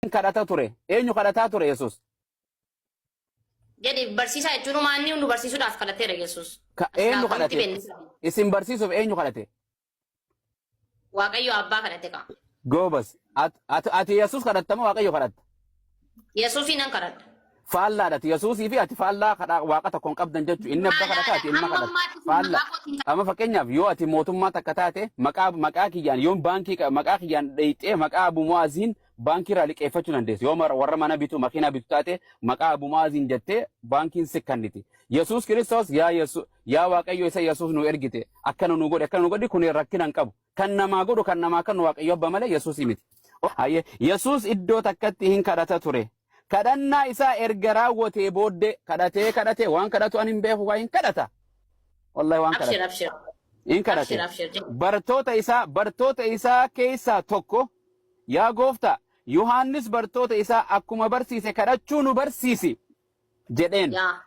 Kadhata ture. Eenyu kadhataa ture Yesuus? Jedhi, barsiisaa jechuun maanni nu barsiisuudhaaf kadhateera Yesuus. Eenyu Akkamitti kadhate? beekna? Isin barsiisuuf eenyu kadhate? Waaqayyo abbaa kadhate qaba. Goobas. Ati Yesuus kadhatta moo Waaqayyo kadhatta? Yesuusii nan kadhadha. Faallaadha. Ati Yesuusii fi ati faallaa kadhaa waaqa tokko hin qabdan jechuudha. Inni abbaa kadhata, ati ilma Hamma kadhatta. ammaatti Faallaa. maqaa kootiin Amma fakkeenyaaf yoo ati mootummaa takka taate, maqaa kiyyaan yoon baankii maqaa kiyyaan dheeyxee, maqaa Abu Mu'aaziin baankii irraa liqeeffachuu dandeessu. Yoo warra mana bitu, makiinaa bitu taate, maqaa Abu Mu'aaziin jettee baankiin si kenniti. Yesuus Kiristoos, yaa Yesuus, yaa Waaqayyo isa Yesuus nu ergite, akkana nu godhe, akkana nu godhi, kun rakkina hin qabu. Kan namaa godhu, kan namaa kennu Waaqayyo abbaa malee Yesuus miti. Hayyee, Yesuus iddoo takkatti hin kadhata ture. Kadhannaa isaa erga raawwatee booddee, kadhatee kadhatee, waan kadhatu ani hin beeku, waa hin kadhata. Wallahi waan Abshir kadhata. Abshir. Hin kadhate. Abshir abshir. Bartoota isaa keessaa tokko, "Yaa gooftaa, Yohaannis bartoota isaa akkuma barsiise kadhachuu nu barsiisi" jedheen. Yaa.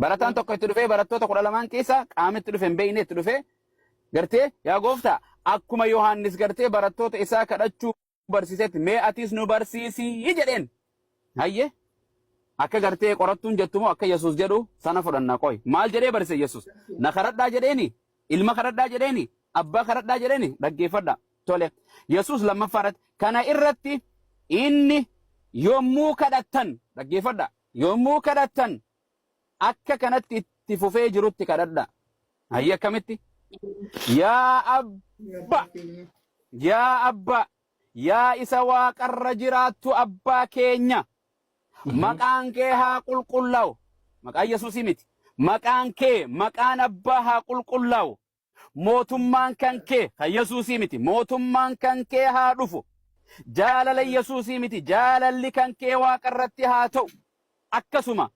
Barataan tokko itti dhufee, barattoota 12n keessaa qaama itti dhufe hin beekne itti dhufee, gartee, "Yaa gooftaa, akkuma Yohaannis gartee barattoota isaa kadhachuu barsiisetti mee atis nu barsiisii" jedheen. Hayyee. Akka gartee qorattuun jettu moo akka Yesuus jedhu sana fudhanna qoy. Maal jedhee barsiise Yesuus? Na kadhadhaa jedheeni? Ilma kadhadhaa jedheeni? Abbaa kadhadhaa jedheeni? Dhaggeeffadha. Tole. Yesuus lammaffaa irratti, kana irratti inni, "Yommuu kadhattan," dhaggeeffadha. "Yommuu kadhattan akka kanatti itti fufee jirutti kadhadha." Hayyee, akkamitti? "Yaa Abba, yaa Abba, yaa isa waaqarra jiraattu abbaa keenya. Maqaan kee haa qulqullaa'u." Maqaan Yesuusii miti. Maqaan kee, maqaan abbaa haa qulqullaa'u. Mootummaan kan kee, kan Yesuusii miti. Mootummaan kan kee haa dhufu. Jaalala Yesuusii miti. Jaalalli kan kee waaqa irratti haa ta'u. Akkasuma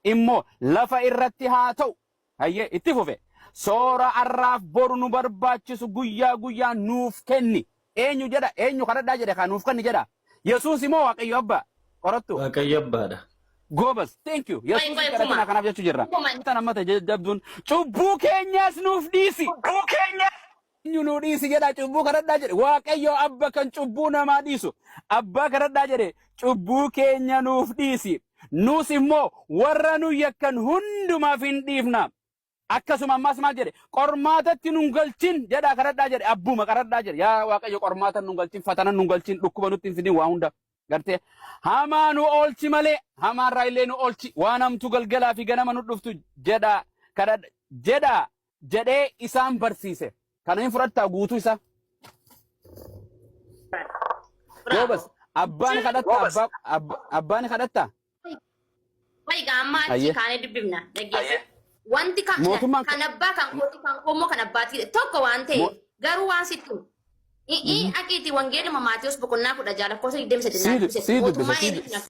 immoo lafa irratti haa ta'u. Hayyee, itti fufe. Soora arraaf boru nu barbaachisu guyyaa guyyaa nuuf kenni. Eenyu jedha? Eenyu kadhadhaa jedhe kaa nuuf kenni jedha? Yesuus immoo Waaqayyo abbaa? Qorattu. Waaqayyo abbaadha. Goobas. Thank you. Yesuus Qoy, kadhatina kuma. kanaaf jechuu jirra. Kuma. Tan amma ta'e jabduun, cubbuu keenyaas nuuf dhiisi. Cubbuu keenyaas eenyu nu dhiisi jedha? Cubbuu kadhadhaa jedhe. Waaqayyo abba kan cubbuu namaa dhiisu. Abbaa kadhadhaa jedhe, cubbuu keenya nuuf dhiisi. Nus immoo warra nu yakkan hundumaaf hin dhiifna. Akkasuma ammas maal jedhe? Qormaatatti nun galchin jedhaa kadhadhaa jedhe. Abbuma kadhadhaa jedhe. Yaa Waaqayyo, qormaata nun galchin, fatana nun galchin, dhukkuba nutti hin fidin, waa hunda. Gartee hamaa nu oolchi malee, hamaarraa illee nu oolchi, waan hamtu galgalaa fi ganama nu dhuftu jedhaa kadhadha jedhaa jedhee isaan barsiise. Kana hin fudhattaa guutuu isaa? Goobas, abbaan kadhatta, abbaan kadhatta. Qoy, amma achi kaanee dubbifna. Dhaggeeffadhu. Wanti kan Mootummaan kan abbaa kan kooti, kan koo kan abbaatii tokko waan ta'eef garuu waan sitti himu. I'ii aqiiti wangeeluma Maatiyus boqonnaa 16 lakkoofsa 23 Sii naa dubbise. Sii dubbisa Mootummaan sii eenyutu na